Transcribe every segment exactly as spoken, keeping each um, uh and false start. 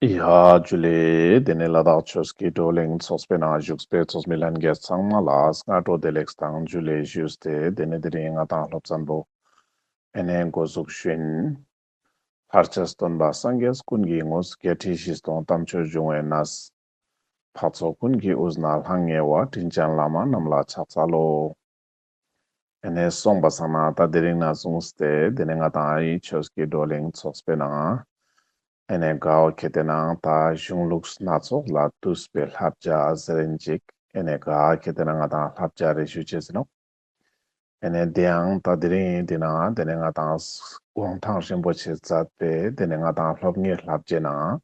ཡ་ཇུ་ལེ། དེ་ནས་ལ་དྭགས་ཆོས་ཀྱི་བགྲོ་གླེང་ཚོགས་པའི་ནང་བཞུགས་པའི་ཚོགས་མི་ལྷན་རྒྱས་ཚང་མ་ལ་སྔ་དྲོ་བདེ་ལེགས་དང་ཇུ་ལེ་ཞུས་ཏེ། དེ་ནས་དེ་རིང་ང་དང་སློབ་ཚན་པོ་ཨེ་ནས་འགོ་འཛུགས་ཞུ་ཡིན། ལྷར་བཅས་སྟོན་པ་སངས་རྒྱས་ཀུན་གྱི་ངོས། བརྒྱད་ཁྲི་བཞི་སྟོང་དམ་ཆོས་འབྱུང་བའི་གནས། འཕགས་ཚོགས་ཀུན་གྱི་དབུས་ན་ལྷང་ངེ་བ། དྲིན་ཅན་བླ་མ་རྣམས་ལ་ཕྱག་འཚལ་ལོ། ཨེ་ནས་སོང་པ་སང་ན་ད་དེ་རིང་ནས་བཟུང་སྟེ་དེ་ནས་ང་དང་ཨ་ཡི་ཆོས་ཀྱི་བགྲོ་གླེང་ཚོགས་པའི་ནང་ཨེ་ནས་ག་བོ་ཁེ་ཏེ་ནང་ད་གཞུང་ལུགས་སྣ་ཚོགས་ལས་བཏུས་པའི་བསླབ་བྱ་ཟེར་ཡིན་ཅིག་ཨེ་ནས་ག་ཁེ་ཏེ་ནང་ང་དང་བསླབ་བྱ་རེ་ཞུ་ཅེས་ཡིན་ནོག་ཨེ་ནས་དེའང་ད་དེ་རིང་འདི་ནང་དེ་ནས་ང་དང་གུང་ཐང་རིན་པོ་ཆེ་མཛད་པའི་དེ་ནས་ང་དང་སློབ་གཉེར་བསླབ་བྱའི་ནང་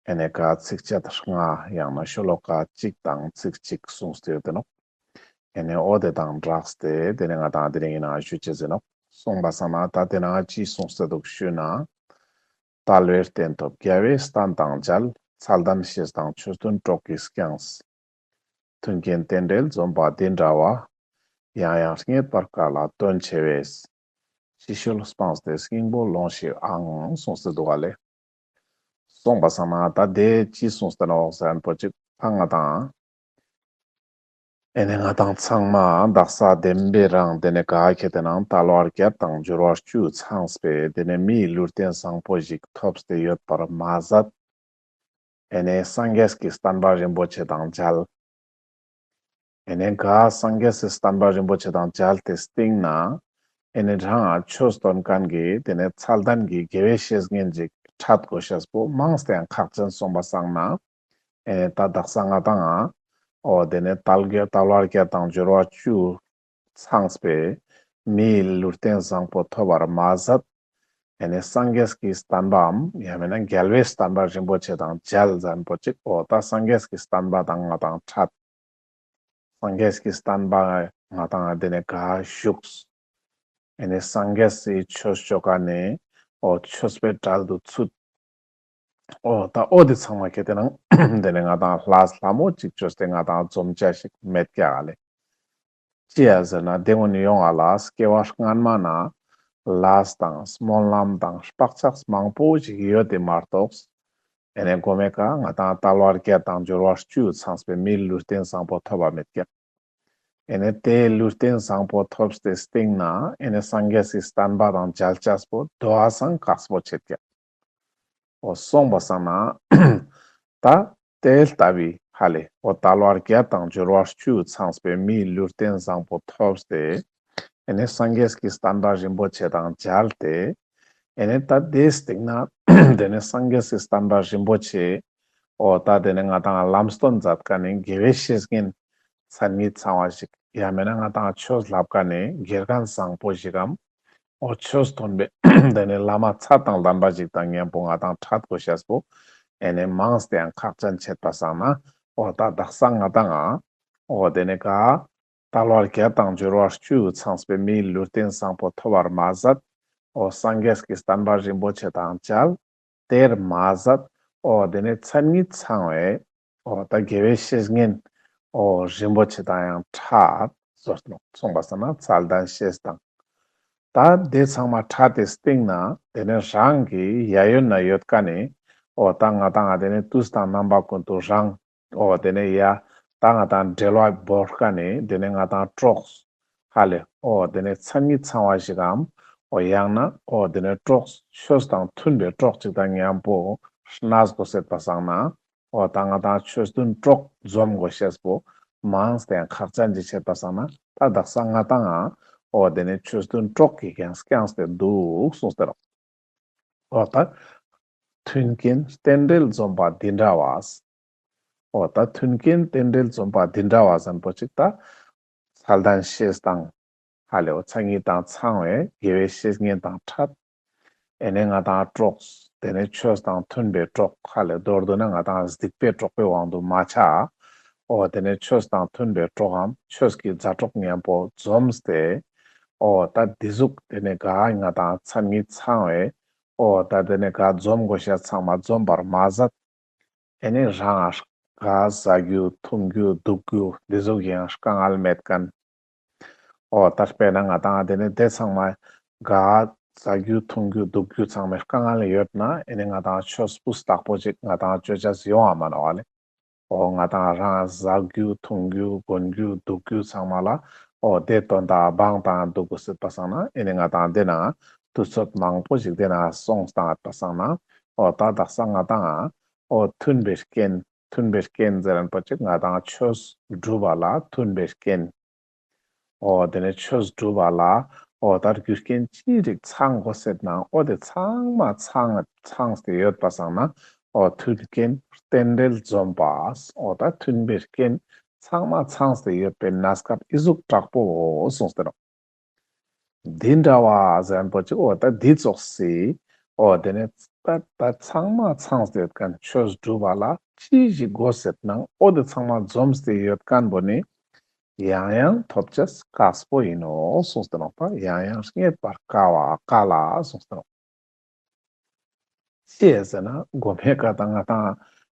ཨེ་ནས་ག་ཚིགས་བཅད་ལྔ་ཡང་ན་ཤོ་ལོ་ཀ་གཅིག་དང་ཚིག་གཅིག་གསུངས་ཏེ་ཡོད་དེ་ནོག་ཨེ་ནས་འོ་དེ་དང་སྦྲགས་ཏེ་དེ་ནས་ང་དང་དེ་རིང་ཡིན་ན་ཞུ་ཅེས་ཡིན་ནོག་སོང་པ་སང་ན་ད་དེ་ནང་ཅི་གསུངས་ཏེ་འདུག་ཞུས་ན། དལ་བའི་རྟེན་ཐོབ་རྒྱལ་བའི་བསྟན་དང་མཇལ། ཚད་ལྡན་ཤེས་དང་ཆོས་བདུན་གྲོགས་ཀྱིས་བསྐྱངས། མཐུན་རྐྱེན་རྟེན་འབྲེལ་འཛོམས་པ་འདི་འདྲ་བ། ཡང་ཡང་རྙེད་པར་དཀའ་ལ་དོན་ཆེ་བས། ཕྱི་བཤོལ་སྤངས་ཏེ་སྙིང་པོ་ལོངས་ཤིག་ཨང་གསུངས་ཏེ་འདུག་ག་ལེ། སོང་པ་སང་ན་ད་དེ་ཅི་གསུངས་ཏེ་ནོག་ཟེར་ན་པོ་ཅིག་ད་ང་དང་ཨེ་ནས་ང་དང་ཚང་མ་དག་ས་བདེན་པའི་རང་དེ་ནས་ག་ཁེ་ཏེ་ནང་དལ་བ་བརྒྱད་དང་འབྱོར་བ་བཅུ་ཚང་བའི་དེ་ནས་མིའི་ལུས་རྟེན་བཟང་པོ་ཞིག་ཐོབ་སྟེ་ཡོད་པར་མ་ཟད། ཨེ་ནས་སངས་རྒྱས་ཀྱི་བསྟན་པ་རིན་པོ་ཆེ་དང་མཇལ། ཨེ་ནས་ག་སངས་རྒྱས་ཀྱི་བསྟན་པ་རིན་པོ་ཆེ་དང་མཇལ་ཏེ་སྟིང་ན་ཨེ་ནས་རང་ཆོས་སྟོན་མཁན་གྱི་དེ་ནས་ཚད་ལྡན་གྱི་དགེ་བའི་བཤེས་གཉེན་ཅིག་འཕྲད་དགོས་ཤེས་པོ་མངས་ཏེ་ཡང་ཁག་ཅན་སོང་པ་སང་ན། ཨེ་ནས་ད་དག་ས་ང་དང་ཨ་འོ་དེ་ནས་དལ་བརྒྱད་དལ་བ་བརྒྱད་དང་འབྱོར་བ་བཅུ་ཚང་བའི་མིའི་ལུས་རྟེན་བཟང་པོ་ཐོབ་པར་མ་ཟད། ཨེ་ནས་སངས་རྒྱས་ཀྱི་བསྟན་པའམ་ཡང་མིན་ན་རྒྱལ་བའི་བསྟན་པ་རིན་པོ་ཆེ་དང་མཇལ་ཟེར་ན་པོ་ཅིག་འོ་ད་སངས་རྒྱས་ཀྱི་བསྟན་པ་དང་ང་དང་འཕྲད། སངས་རྒྱས་ཀྱི་བསྟན་པ་ང་དང་དེ་ནས་ག་བཞུགས། ཨེ་ནས་སངས་རྒྱས་སི་ཆོས་ཅོ་ཀ་ནས་འོ་ཆོས་པའི་གྲལ་དུ་ཚུད། འོ་ད་འོ་དེ་ཚང་མ་ཁེ་ཏེ་ནང་དེ་ནས་ང་དང་ལྷ་ལྷ་མོ་ཅིག་བཅོས་ཏེ་ང་དང་འཛོམས་ཅེས་ཤིག་མེད་ཀྱག་ལེ། ཅི་ཡ་ཟེར་ན་དེ་སྔོན་ཡོང་ང་ལ་སྐྱེ་བ་སྔན་མ་ན་ལས་དང་སྨོན་ལམ་དང་བག་ཆགས་མང་པོ་ཞིག་ཡོད་དེ་མ་གཏོགས། ཨེ་ནས་མགོ་མའི་ཀ་ང་དང་དལ་བ་བརྒྱད་དང་འབྱོར་བ་བཅུ་ཚང་བའི་མིའི་ལུས་རྟེན་བཟང་པོ་ཐོབ་པ་མེད་ཀྱག་ཨེ་ནས་དེའི་ལུས་རྟེན་བཟང་པོ་ཐོབ་སྟེ་སྟིང་ན་ཨེ་ནས་སངས་རྒྱས་སི་བསྟན་པ་དང་མཇལ་ཅེས་པོ་དོ་བ་སང་དཀགས་པོ་ཆེད་ཀྱག་འོ་སོང་པ་སང་ན་ད་དེ་ལྟ་བུའི་ཧ་ལེ་འོ་དལ་བ་བརྒྱད་དང་འབྱོར་བ་བཅུ་ཚང་བའི་མིའི་ལུས་རྟེན་བཟང་པོ་ཐོབ་སྟེ་ཨེ་ནས་སངས་རྒྱས་ཀྱི་བསྟན་པ་རིན་པོ་ཆེ་དང་མཇལ་ཏེ། ཨེ་ནས་ད་དེའི་སྟིང་ན་དེ་ནས་སངས་རྒྱས་ཀྱི་བསྟན་པ་རིན་པོ་ཆེ་འོ་ད་དེ་ནས་ང་དང་ལམ་སྟོན་མཛད་མཁན་ནི་དགེ་བའི་བཤེས་གཉེན་མཚན་ཉིད་ཚང་བ་ཞིག་ཡང་མིན་ན་ང་དང་ཆོས་ལབ་མཁན་ནི་དགེ་རྒན་བཟང་པོ་ཞིག་གམ། འོ་ཆོས་སྟོན་པའི་དེ་ནས་བླ་མ་ཚད་དང་ལྡན་པ་ཞིག་དང་མཉམ་པོ་ང་དང་འཕྲད་དགོས་ཤེས་པོ་ཨེ་ནས་མངས་ཏེ་ཡང་ཁག་ཅན་ཆེད་པ་སང་ན་འོ་ད་དག་ས་ང་དང་ང་འོ་དེ་ནས་ག་དལ་བ་བརྒྱད་དང་འབྱོར་བ་བཅུ་ཚང་བའི་མིའི་ལུས་རྟེན་བཟང་པོ་ཐོབ་པར་མ་ཟད། འོ་སངས་རྒྱས་ཀྱི་བསྟན་པ་རིན་པོ་ཆེ་དང་མཇལ། དེར་མ་ཟད། འོ་དེ་ནས་མཚན་ཉིད་ཚང་བའི་འོ་ད་དགེ་བའི་བཤེས་གཉེན་འོ་རིན་པོ་ཆེ་དང་ཡང་འཕྲད་སོང་ནོག་སོང་པ་སང་ན་ཚད་ལྡན་ཤེས་དང་། ད་དེ་ཚང་མ་འཕྲད་དེ་སྟིང་ན་དེ་ནས་རང་གི་གཡས་གཡོན་ན་ཡོད་མཁན་ནི་འོ་ད་ང་དང་ང་དེ་ནས་དུས་དང་རྣམ་པ་ཀུན་ཏུ་རང་འོ་དེ་ནས་ཡ་ད་ང་དང་འབྲེལ་བ་བོར་མཁན་ནི་དེ་ནས་ང་དང་གྲོགས་ཧ་ལེ་འོ་དེ་ནས་མཚན་ཉིད་ཚང་བ་ཞིག་གམ། འོ་ཡང་ན་འོ་དེ་ནས་གྲོགས་ཆོས་དང་མཐུན་པའི་གྲོགས་ཅིག་དང་མཉམ་པོ་གནས་དགོས་ཤེས་པ་སང་ན། འོ་ད་ང་དང་ཆོས་མཐུན་གྲོགས་འཛོམས་དགོས་ཤེས་པོ་མངས་ཏེ་ཡང་ཁག་ཅན་ཅིག་ཆེད་པ་སང་ན་ད་དག་ས་ང་དང་ང་འོ་དེ་ནས་ཆོས་མཐུན་གྲོགས་ཀྱིས་ཀྱང་བསྐྱངས་ཏེ་འདུག་གསུངས་ཏེ་རོགས། འོ་ད་མཐུན་རྐྱེན་རྟེན་འབྲེལ་འཛོམས་པ་འདི་འདྲ་བ། འོ་ད་མཐུན་རྐྱེན་རྟེན་འབྲེལ་འཛོམས་པ་འདི་འདྲ་བ་ཟེར་ན་པོ་ཅིག་ད་ཚད་ལྡན་ཤེས་དང་ཧ་ལེ་འོ་མཚན་ཉིད་དང་ཚང་བའི་དགེ་བའི་བཤེས་གཉེན་དང་འཕྲད། ཨེ་ནས་ང་དང་གྲོགས་དེ་ནས་ཆོས་དང་མཐུན་པའི་གྲོགས་ཧ་ལེ་མདོར་བསྡུ་ན་ང་དང་སྡིག་པའི་གྲོགས་པོའི་དབང་དུ་མ་ཆ། འོ་དེ་ནས་ཆོས་དང་མཐུན་པའི་གྲོགས་འམ་ཆོས་ཀྱི་མཛའ་གྲོགས་མཉམ་པོ་འཛོམས་ཏེ། འོ་ད་འདི་ཟུག་དེ་ནས་ག་ང་དང་མཚན་ཉིད་ཚང་བའི་འོ་ད་དེ་ནས་ག་འཛོམས་དགོས་ཤེས་ཚང་མ་འཛོམས་པར་མ་ཟད། ཨེ་ནས་རང་ང་ག་ཟ་རྒྱུ་འཐུང་རྒྱུ་འདུག་རྒྱུ་འདི་ཟུག་ཡང་དཀའ་ངལ་མེད་མཁན། འོ་ད་དཔེར་ན་ང་དང་དེ་ནས་དེ་ཚང་མ་ག་ ཟ་རྒྱུ་འཐུང་རྒྱུ་འདུག་རྒྱུ་ཚང་མའི་དཀའ་ངལ་ཡོད་ན་ཨེ་ནི་ང་ཏང་ཆོས་སྤུས་དག་པོ་ཅིག་ང་ཏང་ཅོ་ཅེས་ཡོང་ང་མ་ནོག་ལེ། འོ་ང་ཏང་རང་ཟ་རྒྱུ་འཐུང་རྒྱུ་གོན་རྒྱུ་འདུག་རྒྱུ་ཚང་མ་ལ་འོ་དེ་དོན་དག་བང་དང་འདུག་གོ་སྲིད་པ་སང་ན་ཨེ་ནི་ང་ཏང་དེ་ན་དུས་ཚོད་མང་པོ་ཞིག་དེ་ན་སོང་སྟངས་པ་སང་ན་འོ་ད་དག་ས་ང་ཏང་འོ་མཐུན་པའི་རྐྱེན་མཐུན་པའི་རྐྱེན་ཟེར་མཁན་པོ་ཅིག་ང་ཏང་ཆོས་སྒྲུབ་པ་ལ་མཐུན་པའི་རྐྱེན། འོ་དེ་ནས་ཆོས་སྒྲུབ་པ་ལ་འོ་ད་རྒྱུ་རྐྱེན་ཅི་རིགས་ཚང་དགོས་ཟེར་ན་འོ་དེ་ཚང་མ་ཚང་ཚང་སྟེ་ཡོད་པ་སང་ན་འོ་མཐུན་རྐྱེན་རྟེན་འབྲེལ་འཛོམས་པ། འོ་ད་མཐུན་པའི་རྐྱེན་ཚང་མ་ཚང་སྟེ་ཡོད་པའི་གནས་སྐབས་ཨི་ཟུག་དྲག་པོ་གསུངས་ཏེ་ནོག་འདི་འདྲ་བ་ཟེར་མཁན་པོ་ཅིག་འོ་ད་འདི་ཙོགས་སི་འོ་དེ་ནས་ད་ད་ཚང་མ་ཚང་སྟེ་ཡོད་མཁན་ཆོས་སྒྲུབ་པ་ལ་ཅི་ཞིག་དགོས་ཟེར་ན་འོ་དེ་ཚང་མ་འཛོམས་ཏེ་ཡོད་མཁན་པོ་ནི་ཡང་ཡང་ཐོབ་ཅེས་དཀགས་པོ་ཡིན་ནོག་གསུངས་ཏེ་ནོག་ད་ཡང་ཡང་རྙེད་པར་དཀའ་བ་དཀའ་ལ་གསུངས་ཏེ་ནོག་ཅི་ཟེར་ན་གོ་མའི་ཀ་ད་ང་ཏང་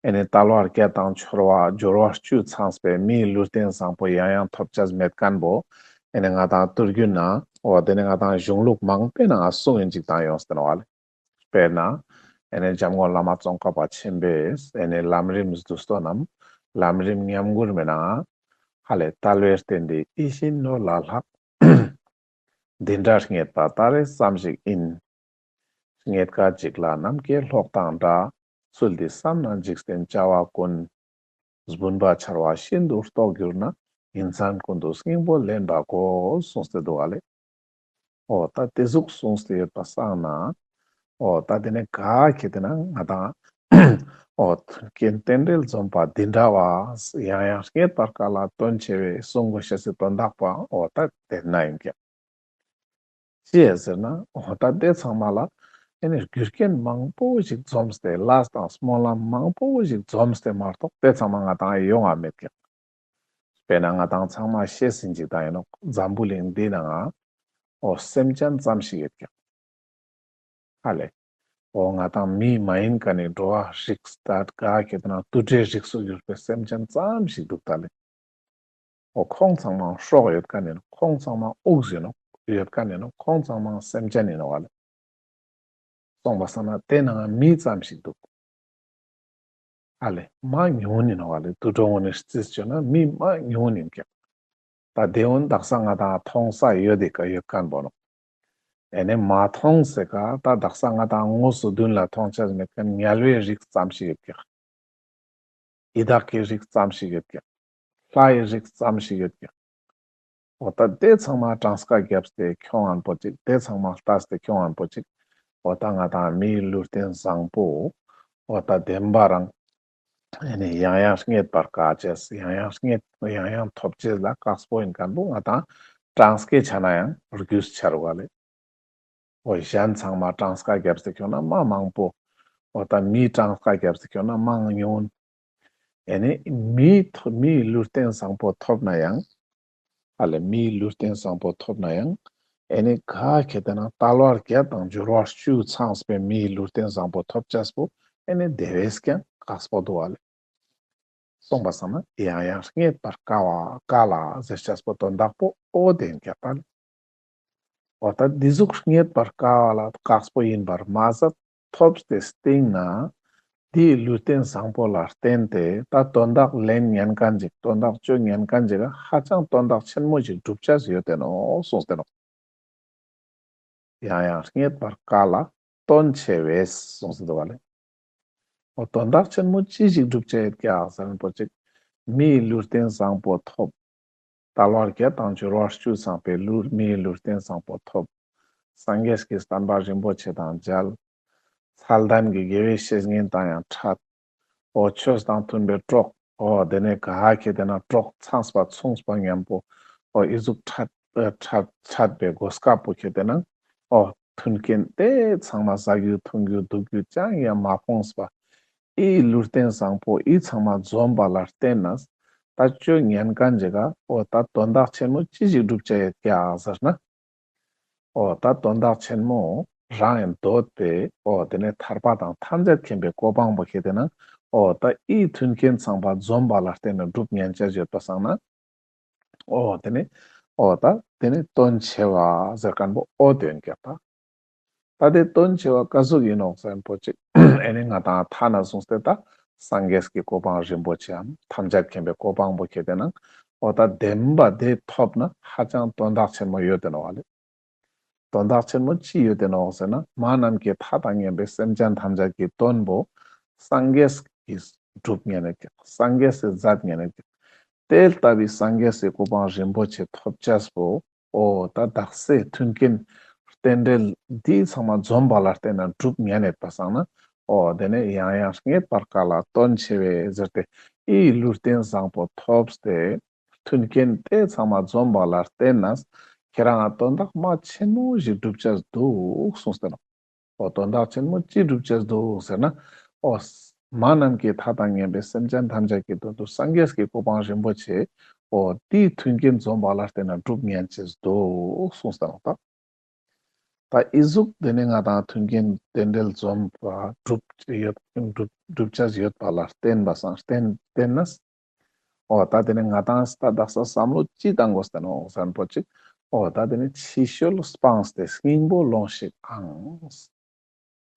ཨེ་ནི་དལ་བ་བརྒྱད་དང་འབྱོར་བ་འབྱོར་བ་བཅུ་ཚང་བའི་མིའི་ལུས་རྟེན་བཟང་པོ་ཡང་ཡང་ཐོབ་ཅེས་མེད་མཁན་པོ་ཨེ་ནི་ང་ཏང་དུས་རྒྱུན་ན་འོ་དེ་ནི་ང་ཏང་གཞུང་ལུགས་མང་པོའི་ནང་གསུངས་ཡིན་ཅིག་ད་ཡོངས་ཏེ་ནོག་ལེ། དཔེར་ན། ཨེ་ནི་འཇམ་མགོན་བླ་མ་ཙོང་ཁ་པ་ཆེན་པོས་ཨེ་ནི་ལམ་རིམ་བསྡུས་དོན་ནམ་ལམ་རིམ་ཉམས་མགུར་མའི་ནང་ཧ་ལས་དལ་བའི་རྟེན་འདི་ཡིད་བཞིན་ནོར་ལས་ལྷག་འདི་འདྲ་རྙེད་པ་ད་རེས་ཙམ་ཞིག་ཡིན། རྙེད་དཀའ་འཇིག་སླ་ནམ་མཁའི་གློག་དང་འདྲ། ཚུལ་འདི་བསམ་ན་འཇིག་རྟེན་བྱ་བ་ཀུན། སྦུན་པ་འཕྱར་བ་ཤིན་ཏུ་རྟོགས་གྱུར་ན། ཡིད་མཚན་ཀུན་ཏུ་སྙིང་པོ་ལེན་པ་དགོས་གསུངས་ཏེ་འདུག་ག་ལེ། འོ་ད་དེ་ཟུག་གསུངས་ཏེ་ཡོད་པ་སང་ན། འོ་ད་དེ་ནས་ག་གེ་དེ་ན་ང་ཏང་། འོ་མཐུན་རྐྱེན་རྟེན་འབྲེལ་འཛོམས་པ་འདི་འདྲ་བ། ཡང་ཡང་རྙེད་པར་དཀའ་ལ་དོན་ཆེ་བས་གསུང་དགོས་ཤེས་སི་དོན་དག་པོ་འོ་ད་དེ་ན་ཡིན་ཀྱང་། ཅི་ཡ་ཟེར་ན་འོ་ད་དེ་ཚང་མ་ལ་ཨེ་ནི་རྒྱུ་རྐྱེན་མང་པོ་ཞིག་འཛོམས་ཏེ་ལས་དང་སྨོན་ལམ་མང་པོ་ཞིག་འཛོམས་ཏེ་མ་གཏོགས་དེ་ཚང་མ་ང་ཏང་ཡོང་ང་མེད་ཀྱང་། དཔེར་ན་ང་ཏང་ཚང་མ་ཤེས་ཟིན་ཅིག་ད་ཡིན་ནོག་འཛམ་བུ་གླིང་འདི་ནང་འོ་སེམས་ཅན་ཙམ་ཞིག་ཡོད་ཀྱང་། ཧ་ལས། འོ་ང་ཏང་མི་མ་ཡིན་མཁན་ནི་འགྲོ་བ་རིགས་ད་ག་གེ་དེ་ན་དུད་འགྲོའི་རིགས་སུ་གྱུར་པའི་སེམས་ཅན་ཙམ་ཞིག་འདུག་ད་ལེ། འོ་ཁོང་ཚང་མ་སྲོག་ཡོད་མཁན་ཡིན་ནོག་ཁོང་ཚང་མ་དབུགས་ཡིན་ནོག་ཡོད་མཁན་ཡིན་ནོག་ཁོང་ཚང་མ་སེམས་ཅན་ཡིན་ནོག་ལེ། སོང་པ་སང་ན་དེ་ནང་མི་ཙམ་ཞིག་འདུག་ཨ་ལེ། མ་ཉུང་ཡིན་ནོག་ཨ་ལེ། དུད་འགྲོ་ངོ་ནས་རྩིས་བཅོས་ན་མི་མ་ཉུང་ཡིན་ཀྱང་། ད་དེ་འོན་དག་ས་ང་ཏང་མཐོང་ས་ཡོད་དེ་ཀ་ཡོད་མཁན་པོ་ནོག་ཨེ་ནི་མ་མཐོང་ཟེར་ཀ་ད་དག་ས་ང་ཏང་དངོས་སུ་མདུན་ལ་མཐོང་ཆ་མེད་མཁན་དམྱལ་བའི་རིགས་ཙམ་ཞིག་ཡོད་ཀྱང་། ཡི་དྭགས་ཀྱི་རིགས་ཙམ་ཞིག་ཡོད་ཀྱང་། ལྷ་ཡི་རིགས་ཙམ་ཞིག་ཡོད་ཀྱང་། འོ་ད་དེ་ཚང་མ་གྲངས་ཀ་བརྒྱབ་སྟེ་ཁྱོང་ངན་པོ་ཅིག་དེ་ཚང་མ་ལྟས་ཏེ་ཁྱོང་ངན་པོ་ཅིག་འོ་ད་ང་ཏང་མིའི་ལུས་རྟེན་བཟང་པོ་འོ་ད་བདེན་པ་རང་ཨེ་ནི་ཡང་ཡང་རྙེད་པར་དཀའ་ཅེས། ཡང་ཡང་རྙེད་ཡང་ཡང་ཐོབ་ཅེས་ལ་དཀགས་པོ་ཡིན་མཁན་པོ་ང་ཏང་གྲངས་ཀའི་ཆ་ན་ཡང་རྒྱུས་ཆེ་རུ་བ་ལེ། འོ་གཞན་ཚང་མ་གྲངས་ཀ་བརྒྱབ་སྟེ་ཁྱོང་ན་མ་མང་པོ། འོ་ད་མི་གྲངས་ཀ་བརྒྱབ་སྟེ་ཁྱོང་ན་མང་ཉུང་། ཨེ་ནི་མིའི་ཐོ་མིའི་ལུས་རྟེན་བཟང་པོ་ཐོབ་ན་ཡང་། ཨ་ལེ་མིའི་ལུས་རྟེན་བཟང་པོ་ཐོབ་ན་ཡང་། ཨེ་ནི་ག་གེ་དེ་ན་དལ་བ་བརྒྱད་དང་འབྱོར་བ་བཅུ་ཚང་བའི་མིའི་ལུས་རྟེན་བཟང་པོ་ཐོབ་ཅེས་པོ་ཨེ་ནི་དེ་བས་ཀྱང་དཀགས་པོ་འདུག་ཨ་ལེ། སོང་པ་སང་ན་ཡང་ཡང་རྙེད་པར་དཀའ་བ་དཀའ་ལ་ཟེར་ཅེས་པོ་དོན་དག་པོ་འོ་དེ་ཡིན་ཀྱང་ད་ལེ། འོ་ད་འདི་ཟུག་རྙེད་པར་དཀའ་བ་ལ་དཀགས་པོ་ཡིན་པར་མ་ཟད་ཐོབ་སྟེ་སྟིང་ན་དེའི་ལུས་རྟེན་བཟང་པོ་ལ་བརྟེན་ཏེ་ད་དོན་དག་ལེན་ཉན་མཁན་ཅིག་དོན་དག་ཅོ་ཉན་མཁན་ཅིག་ཧ་ཅང་དོན་དག་ཆེན་མོ་ཞིག་སྒྲུབ་ཅེས་ཡོད་དེ་ནོག་གསུངས་ཏེ་ནོག་ཡང་ཡང་རྙེད་པར་དཀའ་ལ་དོན་ཆེ་བས་གསུངས་ཏེ་འདུག་ག་ལེ། འོ་དོན་དག་ཆེན་མོ་ཅི་ཞིག་སྒྲུབ་ཅེས་ཡོད་ཀྱག་ཟེར་ན་པོ་ཅིག་མིའི་ལུས་རྟེན་བཟང་པོ་ཐོབ། དལ་བ་བརྒྱད་དང་འབྱོར་བ་བཅུ་ཚང་བའི་ལུས་མིའི་ལུས་རྟེན་བཟང་པོ་ཐོབ། སངས་རྒྱས་ཀྱི་བསྟན་པ་རིན་པོ་ཆེ་དང་མཇལ། མཚན་ལྡན་གྱི་དགེ་བའི་བཤེས་གཉེན་དང་ཡང་འཕྲད། འོ་ཆོས་དང་མཐུན་པའི་གྲོགས། འོ་དེ་ནས་ག་ཧ་ཁེ་དེ་ན་གྲོགས་ཚངས་པ་མཚུངས་པ་མཉམ་པོ། འོ་ཨི་ཟུག་འཕྲད་འཕྲད་འཕྲད་པའི་གོ་སྐབས་པོ་ཁེ་དེ་ན། འོ་མཐུན་རྐྱེན་དེ་ཚང་མ་ཟ་རྒྱུ་འཐུང་རྒྱུ་འདུག་རྒྱུ་ཅང་ཡང་མ་ཕོངས་པ། ཨི་ལུས་རྟེན་བཟང་པོ་ཨི་ཚང་མ་འཛོམས་པ་ལ་བརྟེན་ནས། ད་ཅོ་ཉན་མཁན་ཅིག་ག་འོ་ད་དོན་དག་ཆེན་མོ་ཅི་ཞིག་སྒྲུབ་ཅེས་ཡོད་ཀྱག་ཟེར་ན། འོ་ད་དོན་དག་ཆེན་མོ་རང་ཡང་འདོད་པའི་འོ་དེ་ནས་ཐར་པ་དང་ཐམས་ཅད་མཁྱེན་པའི་གོ་འཕང་པོ་ཁེ་དེ་ན། འོ་ད་ཨི་མཐུན་རྐྱེན་ཚང་པ་འཛོམས་པ་ལ་བརྟེན་ནས་སྒྲུབ་ཉན་ཅེས་ཡོད་པ་སང་ན། འོ་དེ་ནས་འོ་ད་དེ་ནས་དོན་ཆེ་བ་ཟེར་མཁན་པོ་འོ་དོན་ཀྱག་ད། ད་དེ་དོན་ཆེ་བ་ཀ་ཟུག་ཡིན་ནོག་ཟེར་ན་པོ་ཅིག་ཨེ་ནི་ང་ཏང་ཐ་ན་བཟུང་སྟེ་ད་སངས་རྒྱས་ཀྱི་གོ་འཕང་རིན་པོ་ཆེའམ་ཐམས་ཅད་མཁྱེན་པའི་གོ་འཕང་པོ་ཁྱེར་ཏེ་ན་འོ་ད་བདེན་པ་དེ་ཐོབ་ན་ཧ་ཅང་དོན་དག་ཆེན་མོ་ཡོད་དེ་ནོག་ལེ། དོན་དག་ཆེན་མོ་ཅི་ཡོད་དེ་ནོག་ཟེར་ན་མ་ནམ་མཁའི་མཐའ་དང་མཉམ་པའི་སེམས་ཅན་ཐམས་ཅད་ཀྱི་དོན་པོ་སངས་རྒྱས་ཀྱིས་སྒྲུབ་ཉན་ནས་ཀྱང་སངས་རྒྱས་སི་མཛད་ཉན་ནས་ཀྱང་དེ་ལྟ་བུའི་སངས་རྒྱས་སི་གོ་འཕང་རིན་པོ་ཆེ་ཐོབ་ཅེས་པོ་འོ་ད་དག་སའི་མཐུན་རྐྱེན་རྟེན་འབྲེལ་འདི་ཚང་མ་འཛོམས་པ་ལ་བརྟེན་ན་འགྲུབ་ཉན་ནས་པ་སང་ན་འོ་དེ་ནས་ཡང་ཡང་རྙེད་པར་དཀའ་ལ་དོན་ཆེ་བས་ཟེར་ཏེ་ཨི་ལུས་རྟེན་བཟང་པོ་ཐོབ་སྟེ། མཐུན་རྐྱེན་དེ་ཚང་མ་འཛོམས་པ་ལ་བརྟེན་ན་ཁྱེད་རང་ང་དོན་དག་མ་ཆེན་མོ་ཞིག་འགྲུབ་ཅེས་འདུག་གསུངས་ཏེ་ནོག་འོ་དོན་དག་ཆེན་མོ་ཅི་འགྲུབ་ཅེས་འདུག་ཟེར་ན། འོ་མ་ནམ་མཁའི་མཐའ་དང་མཉམ་པའི་སེམས་ཅན་ཐམས་ཅད་ཀྱི་དོན་དུ་སངས་རྒྱས་ཀྱི་གོ་འཕང་རིན་པོ་ཆེ་འོ་དེའི་མཐུན་རྐྱེན་འཛོམས་པ་ལ་བརྟེན་ན་འགྲུབ་ཉན་ཅེས་འདུག་གསུངས་ཏེ་ནོག་ད། ད་ཨི་ཟུག་དེ་ནས་ང་ཏང་མཐུན་རྐྱེན་རྟེན་འབྲེལ་འཛོམས་པ་འགྲུབ་ཡོད་འགྲུབ་འགྲུབ་ཅེས་ཡོད་པ་ལ་བརྟེན་པ་སང་བརྟེན་བརྟེན་ན། འོ་ད་དེ་ནས་ང་ཏང་ད་དག་ས་བསམ་བློ་ཅི་བཏང་དགོས་ཏེ་ནོག་ཟེར་ན་པོ་ཅིག་འོ་ད་དེ་ནས་ཕྱི་བཤོལ་སྤངས་ཏེ་སྙིང་པོ་ལོངས་ཤིག་ཨང་།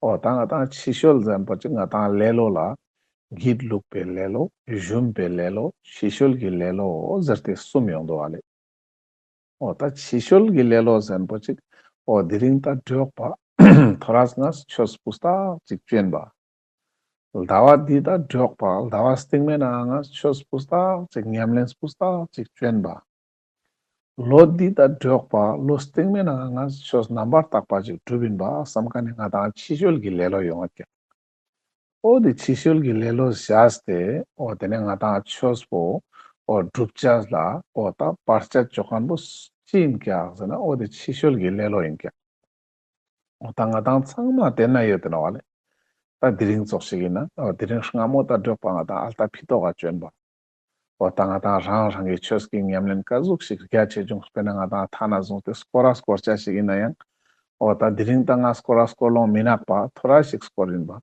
འོ་ད་ང་ཏང་ཕྱི་བཤོལ་ཟེར་ན་པོ་ཅིག་ང་ཏང་ལེ་ལོ་ལ་སྒྱིད་ལུག་པའི་ལེ་ལོ་ཞུམ་པའི་ལེ་ལོ་ཕྱི་བཤོལ་གྱི་ལེ་ལོ་ཟེར་ཏེ་གསུམ་ཡོང་འདུག་ཨ་ལེ། འོ་ད་ཕྱི་བཤོལ་གྱི་ལེ་ལོ་ཟེར་ན་པོ་ཅིག་འོ་དེ་རིང་ད་འགྲོགས་པ་ཐོ་རས་ང་ཆོས་སྤུས་དག་ཅིག་བྱོན་པ། ཟླ་བ་འདི་ད་འགྲོགས་པ་ཟླ་བ་སྟིང་མའི་ནང་ང་ཆོས་སྤུས་དག་ཅིག་ཉམས་ལེན་སྤུས་དག་ཅིག་བྱོན་པ། ལོ་འདི་ད་འགྲོགས་པ་ལོ་སྟིང་མའི་ནང་ང་ཆོས་རྣམ་པར་དག་པ་ཅིག་སྒྲུབ་ཡིན་པ་བསམ་མཁན་ནི་ང་ཏང་ཕྱི་བཤོལ་གྱི་ལེ་ལོ་ཡོང་བ་ཀྱང་། འོ་དེ་ཕྱི་བཤོལ་གྱི་ལེ་ལོ་བཞག་སྟེ་འོ་དེ་ནས་ང་ཏང་ཆོས་པོ་འོ་སྒྲུབ་ཅེས་ལ་འོ་ད་བར་ཆད་བཅོ་མཁན་པོ་ཅི་ཡིན་ཀྱག་ཟེར་ན་འོ་དེ་ཕྱི་བཤོལ་གྱི་ལེ་ལོ་ཡིན་ཀྱག་འོ་ད་ང་ཏང་ཚང་མ་དེ་ན་ཡོད་དེ་ནོག་ལེ། ད་དེ་རིང་ཙོགས་ཤིག་ཡིན་ན་འོ་དེ་རིང་སྔ་མོ་ད་འགྲོགས་པ་ང་ཏང་ཨལ་ཏ་ཕི་ཏོག་ག་བྱོན་པ། འོ་ད་ང་ཏང་རང་རང་གི་ཆོས་ཀྱི་ཉམས་ལེན་ཀ་ཟུག་ཞིག་རྒྱ་ཆེ་ཆུང་དཔེར་ན་ང་ཏང་ཐ་ན་བཟུང་སྟེ་སྐོར་ར་སྐོར་ཅེས་ཞིག་ཡིན་ན་ཡང་། འོ་ད་དེ་རིང་ད་ང་སྐོར་ར་སྐོར་ལོང་མི་ནག་པ་ཐོ་རས་ཤིག་སྐོར་ཡིན་པ།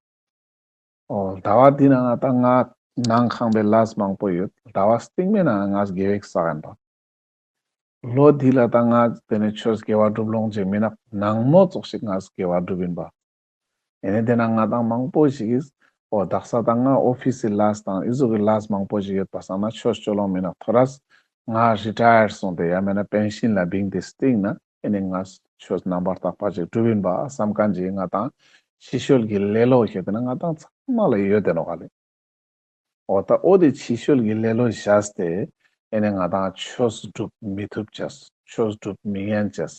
འོ་ཟླ་བ་འདི་ན་ང་ཏང་ང་ནང་ཁང་པའི་ལས་མང་པོ་ཡོད། ཟླ་བ་སྟིང་མའི་ནང་ང་དགེ་བ་བསགས་ཡིན་པ། ལོ་འདི་ལ་ད་ང་དེ་ནས་ཆོས་དགེ་བ་སྒྲུབ་ལོང་ཅིག་མི་ནག་ནང་མོ་ཙོགས་ཤིག་ང་དགེ་བ་སྒྲུབ་ཡིན་པ། ཨེ་ནས་དེ་ན་ང་ཏང་མང་པོ་ཞིག་གིས་འོ་དག་ས་ད་ང་ཨོ་ཕིས་སི་ལས་དང་ཨི་ཟུག་གི་ལས་མང་པོ་ཞིག་ཡོད་པ་སང་ན་ཆོས་བཅོ་ལོང་མི་ནག་ཐོ་རས་ང་རི་ཊ་ཡར་སོང་སྟེ་ཡང་མེད་ན་པེན་ཤིན་ལ་བིངས་ཏེ་སྟིང་ན་ཨེ་ནས་ང་ཆོས་རྣམ་པར་དག་པ་ཅིག་སྒྲུབ་ཡིན་པ་བསམ་མཁན་ཅིག་ང་ཏང་ཕྱི་བཤོལ་གྱི་ལེ་ལོ་ཁྱེར་ཏེ་ན་ང་ཏང་ཚང་མ་ལ་ཡོད་དེ་ནོག་ལེ། འོ་ད་འོ་དེ་ཕྱི་བཤོལ་གྱི་ལེ་ལོ་བཞག་སྟེ་ཨེ་ནས་ང་ཏང་ཆོས་སྒྲུབ་མི་ཐུབ་ཅེས་ཆོས་སྒྲུབ་མི་ཉན་ཅེས།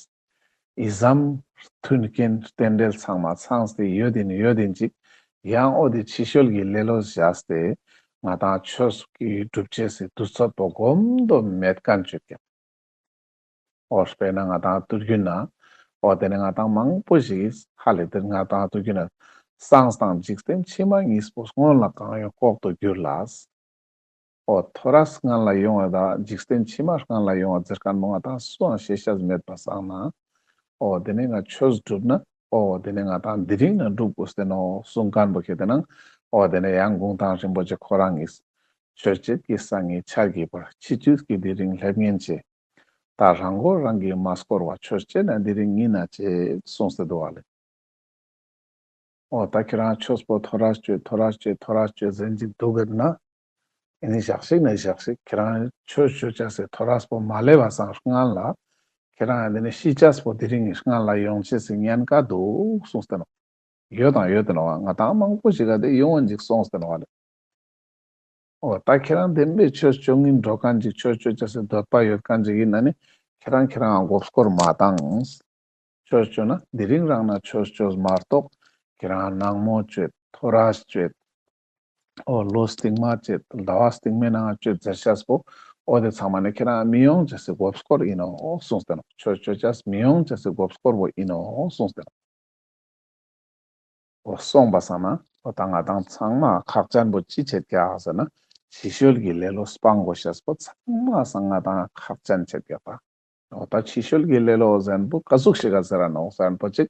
ཨི་ཙམ་མཐུན་རྐྱེན་རྟེན་འབྲེལ་ཚང་མ་ཚང་སྟེ་ཡོད་དེ་ཡོད་དེ་ཅིག་ཡང་འོ་དེ་ཕྱི་བཤོལ་གྱི་ལེ་ལོ་བཞག་སྟེ་ང་ཏང་ཆོས་ཀྱི་སྒྲུབ་ཅེས་སི་དུས་ཚོད་པོ་གོམ་དོ་མེད་མཁན་ཅིག་ཀྱང་། འོ་དཔེར་ན་ང་ཏང་དུས་རྒྱུན་ན་འོ་དེ་ནས་ང་ཏང་མང་པོ་ཞིག་ཧ་ལས་དེ་ང་ཏང་དུས་རྒྱུན་ན་སངས་དང་འཇིག་རྟེན་ཕྱི་མ་གཉིས་པོ་སྔོན་ལ་གང་ཡོད་ལྐོག་ཏུ་གྱུར་ལ། འོ་ཐོ་རས་སྔན་ལ་ཡོང་བ་དང་འཇིག་རྟེན་ཕྱི་མ་སྔན་ལ་ཡོང་བ་ཟེར་མཁན་པོ་ང་ཏང་སུའང་ཤེས་ཤེས་མེད་པ་སང་ན། འོ་དེ་ནས་ང་ཆོས་སྒྲུབ་ན་འོ་དེ་ནས་ང་ཏང་དེ་རིང་ན་སྒྲུབ་དགོས་ཏེ་ནོག་གསུང་མཁན་པོ་ཁྱེར་ཏེ་ན་འོ་དེ་ནས་ཡང་གུང་ཐང་རིན་པོ་ཆེ་ཁོ་རང་གིས་ཆོས་བྱེད་ཀྱི་སང་ངེ་ཆར་གྱི་བར་ཕྱི་དུས་ཀྱི་དེ་རིང་སླེབས་ཉན་ཆེ། ད་རང་མགོ་རང་གིས་མ་སྐོར་བ་ཆོས་བྱེད་ན་དེ་རིང་ཉིན་ན་ཆེ་གསུངས་ཏེ་འདུག་བ་ལེ། འོ་ད་ཁྱེད་རང་ཆོས་པོ་ཐོ་རས་བཅོས་ཐོ་རས་བཅོས་ཐོ་རས་བཅོས་ཟེར་ཅིག་འདུག་གི་ན། ཨེ་ནི་ཞག་ཞིག་ན་ཞག་ཞིག་ཁྱེད་རང་ཆོས་བཅོ་ཅེས་སི་ཐོ་རས་པོ་མ་སླེབས་པ་སང་སྔན་ལ། ཁྱེད་རང་ཨེ་ནི་ཤི་ཅེས་པོ་དེ་རིང་གི་སྔན་ལ་ཡོང་ཅེས་སི་ཉེན་ཁ་འདུག་གསུངས་ཏེ་ནོག་ཡོད་དང་ཡོད་དེ་ནོག་ང་ཏང་མང་པོ་ཞིག་ག་དེ་ཡོང་བ་ཅིག་གསུངས་ཏེ་ནོག་ལེ། འོ་ད་ཁྱེད་རང་བདེན་པའི་ཆོས་བཅོ་ཉན་འགྲོ་མཁན་ཅིག་ཆོས་བཅོ་ཅེས་སི་འདོད་པ་ཡོད་མཁན་ཅིག་ཡིན་ན་ནི་ཁྱེད་རང་ཁྱེད་རང་མགོ་སྐོར་མ་བཏང་། ཆོས་བཅོ་ན་དེ་རིང་རང་ན་ཆོས་བཅོས་མ་གཏོགས་ཁྱེད་རང་ནང་མོ་བཅོས་ཐོ་རས་བཅོས། འོ་ལོ་སྟིང་མ་བཅོས་ཟླ་བ་སྟིང་མའི་ནང་བཅོས་ཟེར་ཅེས་པོ་འོ་དེ་ཚང་མ་ནི་ཁྱེད་རང་མི་ཡོང་ཅེས་སི་མགོ་སྐོར་ཡིན་ནོག་གསུངས་ཏེ་ནོག་ཆོས་བཅོ་ཅེས་མི་ཡོང་ཅེས་སི་མགོ་སྐོར་པོ་ཡིན་ནོག་གསུངས་ཏེ་ནོག་འོ་སོང་པ་སང་ན་འོ་ད་ང་ཏང་ཚང་མ་ཁག་ཅན་པོ་ཅི་ཆེད་ཀྱག་ཟེར་ན་ཕྱི་བཤོལ་གྱི་ལེ་ལོ་སྤང་དགོས་ཤེས་པོ་ཚང་མ་སང་ང་ཏང་ཁག་ཅན་ཆེད་ཀྱག་པ། འོ་ད་ཕྱི་བཤོལ་གྱི་ལེ་ལོ་ཟེར་མཁན་པོ་ཀ་ཟུག་ཞིག་ག་ཟེར་ར་ནོག་ཟེར་མཁན་པོ་ཅིག་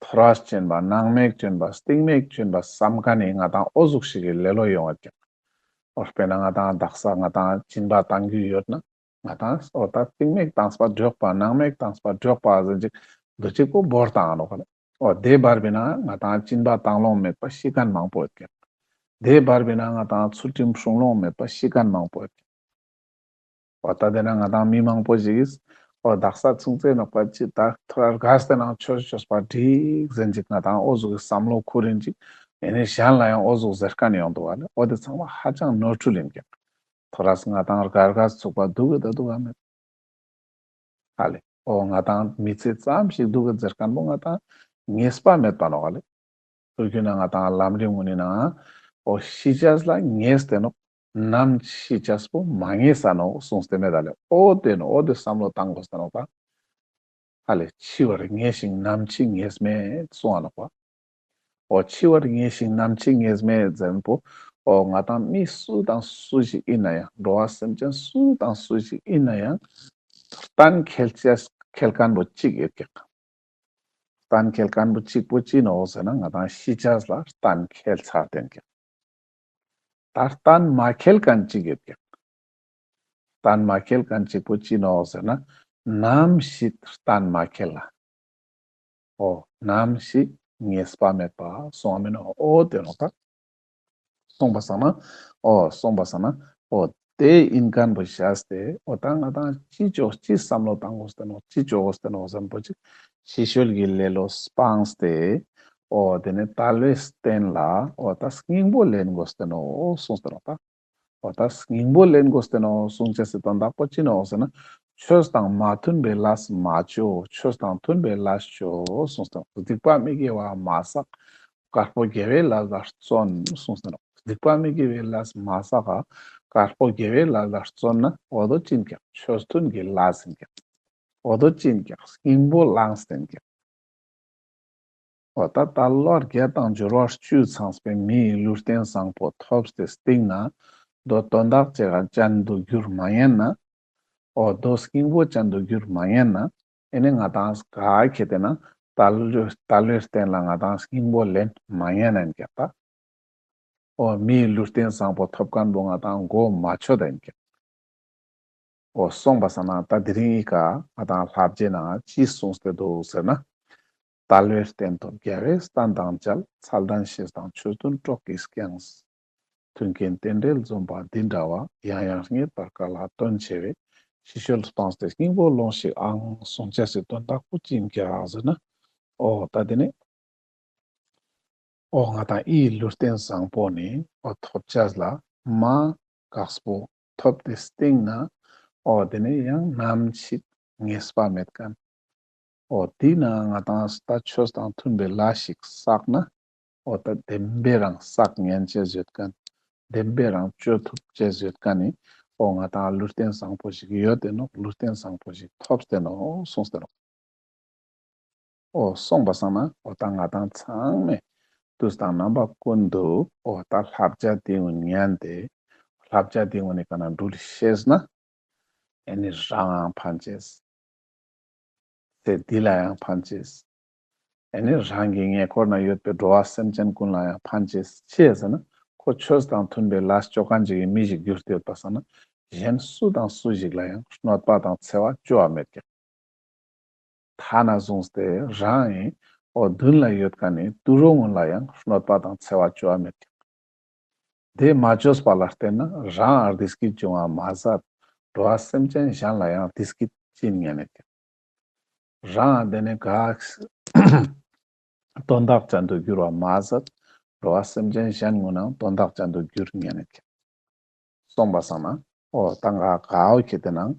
ཐོ་རས་བཅོས་པ་ནང་མེད་བཅོས་པ་སྟིང་མེད་བཅོས་པ་བསམ་མཁན་ནི་ང་ཏང་འོ་ཟུག་ཞིག་གི་ལེ་ལོ་ཡོང་བ་ཀྱག་འོ་དཔེར་ན་ང་ཏང་དག་ས་ང་ཏང་སྦྱིན་པ་བཏང་རྒྱུ་ཡོད་ན། ང་ཏང་འོ་ད་སྟིང་མེད་བཏང་པ་འགྲོགས་པ་ནང་མེད་བཏང་པ་འགྲོགས་པ་ཟེར་ཅིག་འདུ་ཅིག་པོ་བོར་བཏང་ནོག་ལེ། འོ་དེ་བར་བའི་ནང་ང་ཏང་སྦྱིན་པ་བཏང་ལོང་མེད་པ་ཤི་མཁན་མང་པོ་ཡོད་ཀྱག། དེ་བར་བའི་ནང་ང་ཏང་ཚུལ་ཁྲིམས་སྲུང་ལོང་མེད་པ་ཤི་མཁན་མང་པོ་ཡོད་ཀྱག། འོ་ད་དེ་ན་ང་ཏང་མི་མང་པོ་ཞིག་གིས་འོ་དག་ས་ཚུན་ཚོད་ནོག་པ་ཅི་ད་ཐོ་ར་རྒས་ཏེ་ནང་ཆོས་ཆོས་པ་འགྲིག་ཟེར་ཅིག་ང་ཏང་འོ་ཟུག་གི་བསམ་བློ་ཁུར་རིན་ཅིག་ཨེ་ནི་གཞན་ལ་ཡང་འོ་ཟུག་ཟེར་མཁན་ཡོང་འདུག་ག་ལེ། འོ་དེ་ཚང་མ་ཧ་ཅང་ནོར་འཁྲུལ་ཡིན་ཀྱག། ཐོ་རས་ང་ཏང་རྒས་རྒས་ཚུགས་པ་འདུག་གི་ད་འདུག་ག་མེད། ཧ་ལེ། འོ་ང་ཏང་མི་ཚེ་ཙམ་ཞིག་འདུག་གི་ཟེར་མཁན་པོ་ང་ཏང་ངེས་པ་མེད་པ་ནོག་ལེ། ཐུར་གུ་ན་ང་ཏང་ལམ་རིམ་ངོ་ནི་ན་འོ་ཤི་ཅེས་ལ་ངེས་ཏེ་ནོག། ནམ་ཤི་ཅེས་པོ་མ་ངེས་ས་ནོག་གསུངས་ཏེ་མེད་ད་ལེ། འོ་དེ་ནོག། འོ་དེ་བསམ་བློ་བཏང་དགོས་ས་ནོག་ད། ཧ་ལེ། འཆི་བར་ངེས་ཤིང་ནམ་འཆི་ངེས་མེད་གསུང་ང་ནོག་པ། འོ་འཆི་བར་ངེས་ཤིང་ནམ་འཆི་ངེས་མེད་ཟེར་མཁན་པོ། འོ་ང་ཏང་མི་སུ་དང་སུ་ཞིག་ཡིན་ན་ཡང་འགྲོ་བ་སེམས་ཅན་སུ་དང་སུ་ཞིག་ཡིན་ན་ཡང་གཏན་འཁེལ་ཅེས་འཁེལ་མཁན་པོ་གཅིག་ཡོད་ཀྱག། གཏན་འཁེལ་མཁན་པོ་གཅིག་པོ་ཅི་ནོག་ཟེར་ན་ང་ཏང་ཤི་ཅེས་ལ་གཏན་འཁེལ་ཚར་ཏེ་ཡིན་ཀྱག། ད་གཏན་མ་འཁེལ་མཁན་གཅིག་ཡོད་ཀྱག། གཏན་མ་འཁེལ་མཁན་གཅིག་པོ་ཅི་ནོག་ཟེར་ན་ནམ་ཤི་གཏན་མ་འཁེལ་ལ། འོ་ནམ་ཤི་ངེས་པ་མེད་པ་གསུང་བ་མིན་ནོག། འོ་དེ་ནོག་ད། སོང་པ་སང་ན། འོ་སོང་པ་སང་ན། འོ་དེ་ཡིན་མཁན་པོ་བཞག་སྟེ་འོ་ད་ང་ཏང་ཅི་ཅོ་ཅི་བསམ་བློ་བཏང་དགོས་ཏེ་ནོག་ཅི་ཅོ་དགོས་ཏེ་ནོག་ཟེར་མཁན་པོ་ཅིག་ཕྱི་བཤོལ་གྱི་ལེ་ལོ་སྤངས་ཏེ། འོ་དེ་ནས་དལ་བའི་རྟེན་ལ་འོ་ད་སྙིང་པོ་ལེན་དགོས་ཏེ་ནོག་གསུངས་ཏེ་ནོག་ད། འོ་ད་སྙིང་པོ་ལེན་དགོས་ཏེ་ནོག་གསུང་ཅེས་སི་དོན་དག་པོ་ཅི་ནོག་ཟེར་ན། ཆོས་དང་མ་མཐུན་པའི་ལས་མ་ཅོ། ཆོས་དང་མཐུན་པའི་ལས་ཅོ་གསུངས་ཏེ་ནོག། སྡིག་པ་མི་དགེ་བ་མ་བསགས། དཀར་པོ་དགེ་བའི་ལས་ལ་བརྩོན་གསུངས་ཏེ་ནོག། སྡིག་པ་མི་དགེ་བའི་ལས་མ་བསགས། དཀར་པོ་དགེ་བའི་ལས་ལ་བརྩོན་ན་འོ་དོ་ཅི་ཡིན་ཀྱག། ཆོས་མཐུན་གྱི་ལས་ཡིན་ཀྱག། འོ་དོ་ཅི་ཡིན་ཀྱག། སྙིང་པོ་བླངས་ཏེ་ཡིན་ཀྱག། འོ་ད་དལ་བ་བརྒྱད་དང་འབྱོར་བ་བཅུ་ཚང་བའི་མི་ཡི་ལུས་རྟེན་བཟང་པོ་ཐོབ་སྟེ་སྟིང་ན་དོ་དོན་དག་ཅན་གྱི་ཅན་དུ་འགྱུར་མ་ཉན་ན། འོ་དོ་སྙིང་པོ་ཅན་དུ་འགྱུར་མ་ཉན་ན། ཨེ་ནི་ང་ཏང་ག་ཁེ་ཏེ་ན་དལ་བའི་རྟེན་ལ་ང་ཏང་སྙིང་པོ་ལེན་མ་ཉན་ན་ཡིན་ཀྱག་ད། འོ་མིའི་ལུས་རྟེན་བཟང་པོ་ཐོབ་མཁན་པོ་ང་ཏང་གོ་མ་ཆོད་ད་ཡིན་ཀྱག། འོ་སོང་པ་སང་ན་ད་དེ་རིང་ཨི་ཀ་ང་ཏང་བསླབ་བྱའི་ནང་ཅི་གསུངས་ཏེ་འདུག་ཟེར་ན། དལ་བའི་རྟེན་ཐོབ་རྒྱལ་བའི་བསྟན་དང་མཇལ། མཚན་ལྡན་ཤེས་དང་ཆོས་མཐུན་གྲོགས་ཀྱིས་བསྐྱངས། མཐུན་རྐྱེན་རྟེན་འབྲེལ་འཛོམས་པ་འདི་འདྲ་བ། ཡང་ཡང་རྙེད་པར་དཀའ་ལ་དོན་ཆེ་བས། ཕྱི་བཤོལ་སྤངས་ཏེ་སྙིང་པོ་ལོངས་ཤིག་ཨང་གསུང་ཅེས་སི་དོན་དག་པོ་ཅི་ཡིན་ཀྱག་ཟེར་ན། འོ་ད་དེ་ནི། འོ་ང་ཏང་ཨི་ལུས་རྟེན་བཟང་པོ་ནི་འོ་ཐོབ་ཅེས་ལ་མ་དཀགས་པོ་ཐོབ་སྟེ་སྟིང་ན་འོ་དེ་ནི་ཡང་ནམ་ཞིག་ངེས་པ་མེད་མཁན། འོ་དེ་ན་ང་ཏང་ད་ཆོས་དང་མཐུན་པའི་ལས་ཤིག་བསགས་ན་འོ་ད་བདེན་པའི་རང་བསགས་ཉན་ཅེས་ཡོད་མཁན། བདེན་པའི་རང་ཅོ་ཐུབ་ཅེས་ཡོད་མཁན་ནི་འོ་ང་ཏང་ལུས་རྟེན་བཟང་པོ་ཞིག་ཡོད་དེ་ནོག། ལུས་རྟེན་བཟང་པོ་ཞིག་ཐོབ་སྟེ་ནོག་གསུངས་ཏེ་ནོག། འོ་སོང་པ་སང་ན་འོ་ད་ང་ཏང་ཚང་མས་དུས་དང་རྣམ་པ་ཀུན་ཏུ་འོ་ད་བསླབ་བྱ་དེ་ཀུན་ཉན་ཏེ་བསླབ་བྱ་དེ་ཀུན་ནི་ཀ་ན་འགྲུལ་ཤེས་ན་ཨེ་ནི་རང་ཡང་ཕན་ཅེས། ཚེ་འདི་ལ་ཡང་ཕན་ཅེས། ཨེ་ནི་རང་གི་ཉེ་འཁོར་ན་ཡོད་པའི་འགྲོ་བ་སེམས་ཅན་ཀུན་ལ་ཡང་ཕན་ཅེས་ཅི་ཟེར་ན་ཁོ་ཆོས་དང་མཐུན་པའི་ལས་ཅོ་མཁན་ཅིག་གི་མི་ཞིག་གྱུར་ཏེ་ཡོད་པ་སང་ན་གཞན་སུ་དང་སུ་ཞིག་ལ་ཡང་གནོད་པ་དང་འཚེ་བ་ཅོ་བ་མེད་ཀྱག། ཐ་ན་བཟུང་སྟེ་རང་ཨིན་འོ་མདུན་ལ་ཡོད་མཁན་ནི་དུད་འགྲོ་ཀུན་ལ་ཡང་གནོད་པ་དང་འཚེ་བ་ཅོ་བ་མེད་ཀྱག། དེ་མ་ཅོས་པ་ལ་བརྟེན་ན་རང་བདེ་སྐྱིད་འབྱུང་བ་མ་ཟད་འགྲོ་བ་སེམས་ཅན་གཞན་ལ་ཡང་བདེ་སྐྱིད་ཅི་ཉན་ནེ་ཀྱག། རང་དེ་ནི་ག་དོན་དག་ཅན་དུ་འགྱུར་བ་མ་ཟད་འགྲོ་བ་སེམས་ཅན་གཞན་ཀུན་ནང་དོན་དག་ཅན་དུ་འགྱུར་ཉན་ནེ་ཀྱག། སོང་པ་སང་ན་འོ་ད་ང་ག་འོ་ཁེ་ཏེ་ནང་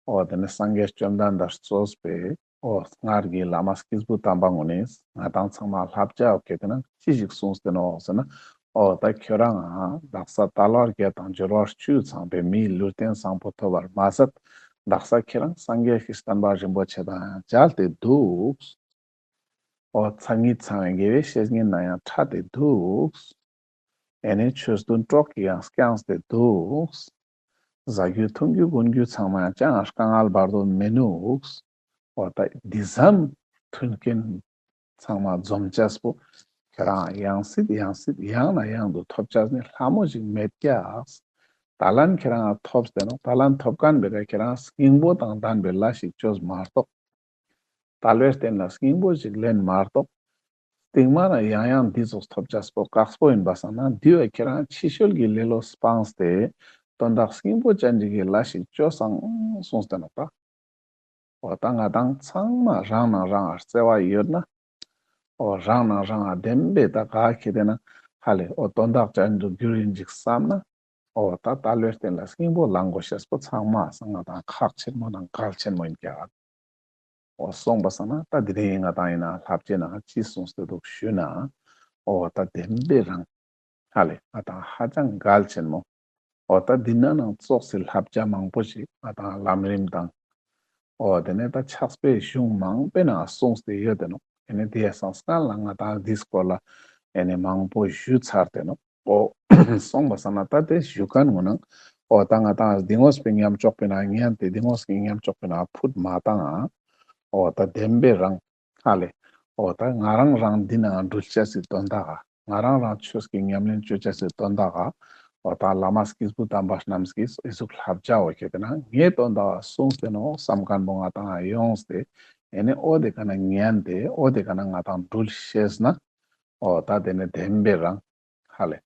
འོ་དེ་ནི་སངས་རྒྱས་བཅོམ་ལྡན་འདས་གཙོས་པའི་འོ་སྔར་གྱི་བླ་མ་སྐྱེས་བུ་དམ་པ་ཀུན་ནི་ང་ཏང་ཚང་མ་བསླབ་བྱ་འོ་ཁེ་ཏེ་ནང་ཅི་ཞིག་གསུངས་ཏེ་ནོག་ཟེར་ན། འོ་ད་ཁྱོད་རང་ང་དག་ས་དལ་བ་བརྒྱད་དང་འབྱོར་བ་བཅུ་ཚང་བའི་མིའི་ལུས་རྟེན་བཟང་པོ་ཐོབ་པར་མ་ཟད་དག་ས་ཁྱེད་རང་སངས་རྒྱས་ཀྱི་བསྟན་པ་རིན་པོ་ཆེ་དང་མཇལ་ཏེ་འདུག། འོ་མཚན་ཉིད་ཚང་བའི་དགེ་བའི་བཤེས་གཉེན་ན་ཡང་འཕྲད་དེ་འདུག། ཨེ་ནི་ཆོས་མཐུན་གྲོགས་ཀྱིས་ཡང་བསྐྱངས་ཏེ་འདུག། བཟའ་རྒྱུ་འཐུང་རྒྱུ་གོན་རྒྱུ་ཚང་མ་ཡང་ཅང་དཀའ་ངལ་བར་དོ་མི་ནུག། འོ་ད་འདི་ཙམ་མཐུན་རྐྱེན་ཚང་མ་འཛོམས་ཅེས་པོ་ཁྱེད་རང་ཡང་སྲིད་ཡང་སྲིད་ཡང་ན་ཡང་དུ་ཐོབ་ཅེས་ནི་ལྷ་མོ་ཞིག་མེད་ཀྱག། ད་ལན་ཁྱེད་རང་ཐོབ་སྟེ་ནོག། ད་ལན་ཐོབ་མཁན་བེ་ད་ཁྱེད་རང་སྙིང་པོ་དང་ལྡན་པའི་ལས་ཤིག་ཅོས་མ་གཏོགས། དལ་བའི་རྟེན་ལ་སྙིང་པོ་ཞིག་ལེན་མ་གཏོགས། སྟིང་མ་རང་ཡང་ཡང་འདི་ཙོགས་ཐོབ་ཅེས་པོ་དཀགས་པོ་ཡིན་པ་སང་ན་འདི་བོ་ཁྱེད་རང་ཕྱི་བཤོལ་གྱི་ལེ་ལོ་སྤངས་ཏེ་དོན་དག་སྙིང་པོ་ཅན་ཅིག་གི་ལས་ཤིག་ཅོས་སང་གསུངས་ཏེ་ནོག་ད། འོ་ད་ང་དང་ཚང་མ་རང་ནང་རང་ང་བརྩེ་བ་ཡོད་ན། འོ་རང་ནང་རང་ང་བདེན་པའི་ད་ག་ཁེ་དེ་ན་ཧ་ལེ་འོ་དོན་དག་ཅན་དུ་འགྱུར་ཡིན་ཅིག་བསམ་ན། འོ་ད་ད་ལོའི་སྟེང་ལ་སྙིང་པོ་ལང་དགོས་ཤེས་པོ་ཚང་མ་སང་ང་དང་ཁག་ཆེན་མོ་ནང་གལ་ཆེན་མོ་ཡིན་ཀྱག། འོ་སོང་པ་སང་ན་ད་དེ་རིང་ང་དང་ཡིན་ན་བསླབ་བྱའི་ནང་ཅི་གསུངས་ཏེ་འདུག་ཞུ་ན། འོ་ད་བདེན་པའི་རང་ཧ་ལེ་ང་དང་ཧ་ཅང་གལ་ཆེན་མོ། འོ་ད་འདི་ན་ནང་ཙོགས་སི་བསླབ་བྱ་མང་པོ་ཞིག་ང་དང་ལམ་རིམ་དང་། འོ་དེ་ནས་ད་ཕྱག་དཔེ་གཞུང་མང་པོའི་ནང་གསུངས་ཏེ་ཡོད་དེ་ནོག། ཨེ་ནས་དེ་ཡ་སང་སྔན་ལ་ང་དང་འདི་སྐོར་ལ་ཨེ་ནས་མང་པོ་ཞུས་ཚར་ཏེ་ནོག། འོ་སོང་པ་སང་ན་ད་དེ་ཞུ་མཁན་ངོ་ནང་འོ་ད་ང་དང་འདི་ངོས་པའི་ཉམས་ཆོག་པའི་ནང་ཉན་ཏེ་འདི་ངོས་ཀྱི་ཉམས་ཆོག་པའི་ནང་ཕུད་མ་བཏང་ང་། འོ་ད་བདེན་པའི་རང་ཧ་ལེ། འོ་ད་ང་རང་རང་འདི་ནང་འགྲུལ་ཅེས་སི་དོན་དག་ག་ང་རང་རང་ཆོས་ཀྱི་ཉམས་ལེན་ཅོ་ཅེས་སི་དོན་དག་ག་འོ་ད་བླ་མ་སྐྱེས་བུ་དམ་པ་རྣམས་ཀྱིས་ཨི་ཟུག་བསླབ་བྱ་འོ་ཁེ་དེ་ན་ངའི་དོན་དག་ག་གསུངས་ཏེ་ནོག་བསམ་མཁན་པོ་ང་དང་ཡོངས་ཏེ་ཨེ་ནས་འོ་དེ་ཀ་ན་ཉན་ཏེ་འོ་དེ་ཀ་ན་ང་དང་འགྲུལ་ཤེས་ན། འོ་ད་དེ་ནས་བདེན་པའི་རང་ཧ་ལེ།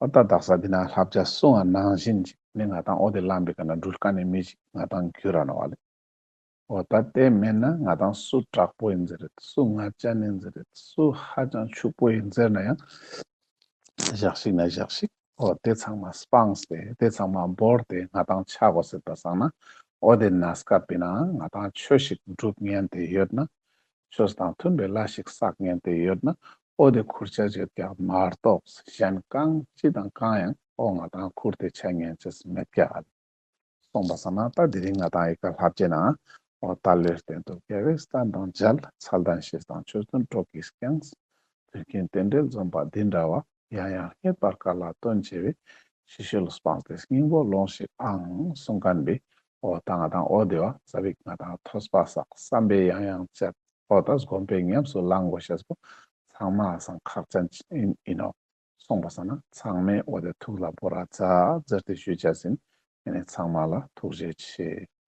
འོ་ད་དག་ས་འདི་ན་བསླབ་བྱ་གསུང་བ་ནང་བཞིན་ཅིག་ནི་ང་དང་འོ་དེ་ལམ་པའི་ཀ་ན་འགྲུལ་མཁན་ནི་མི་ཅིག་ང་དང་འགྱུར་ར་ནོག་ལེ། འོ་ད་དེ་མེད་ན་ང་དང་སུ་དྲག་པོ་ཡིན་ཟེར་རེད། སུ་ང་ཅན་ཡིན་ཟེར་རེད། སུ་ཧ་ཅང་ཕྱུག་པོ་ཡིན་ཟེར་ན་ཡང་ཞག་ཞིག་ན་ཞག་ཞིག་འོ་དེ་ཚང་མ་སྤངས་ཏེ་དེ་ཚང་མ་བོར་ཏེ་ང་དང་ཆ་དགོས་ཟེར་པ་སང་ན་འོ་དེ་ན་སྐབས་པའི་ནང་ང་དང་ཆོས་ཤིག་སྒྲུབ་ཉན་ཏེ་ཡོད་ན། ཆོས་དང་མཐུན་པའི་ལས་ཤིག་བསགས་ཉན་ཏེ་ཡོད་ན་འོ་དེ་ཁུར་ཆ་ཡོད་ཀྱག་མ་གཏོགས་གཞན་གང་ཅི་དང་གང་ཡང་འོ་ང་དང་ཁུར་ཏེ་ཆ་ཉན་ཅེས་མེད་ཀྱག། སོང་པ་སང་ན་ད་དེ་རིང་ང་དང་ཨི་ཀ་བསླབ་བྱའི་ནང་འོ་ད་ལོའི་སྟེང་དུ་རྒྱལ་བའི་བསྟན་དང་མཇལ། ཚད་ལྡན་ཞེས་དང་ཆོས་དོན་སྤྲོ་གིས་བསྐྱངས། དུས་མཁྱེན་རྟེན་འབྲེལ་འཛོམས་པ་འདི་འདྲ་བ། ཡང་ཡང་རྙེད་པར་དཀའ་ལ་དོན་ཆེ་བའི། ཕྱི་བཤོལ་སྤངས་ཏེ་སྙིང་པོ་ལོངས་ཤིག་ཨང་གསུང་མཁན་པའི་འོ་ད་ང་དང་འོ་དེ་བ་ཙ་པིག་ང་དང་ཐོས་པ་བསགས་བསམ་པའི་ཡང་ཡང་དཔྱད་འོ་ད་སྒོམ་པའི་ཉམས་སུ་བླང་དགོས་ཤེས་པོ་ཚང་མ་སང་ཁག་ཅན་ཡིན་ཡིན་ནོག། སོང་པ་སང་ན་ཚང་མས་འོ་དེ་ཐུགས་ལ་བོར་ར་མཛད་ཟེར་ཏེ་ཞུ་ཅེས་ཡིན། ཨེ་ནས་ཚང་མ་ལ་ཐུགས་རྗེ་ཆེ།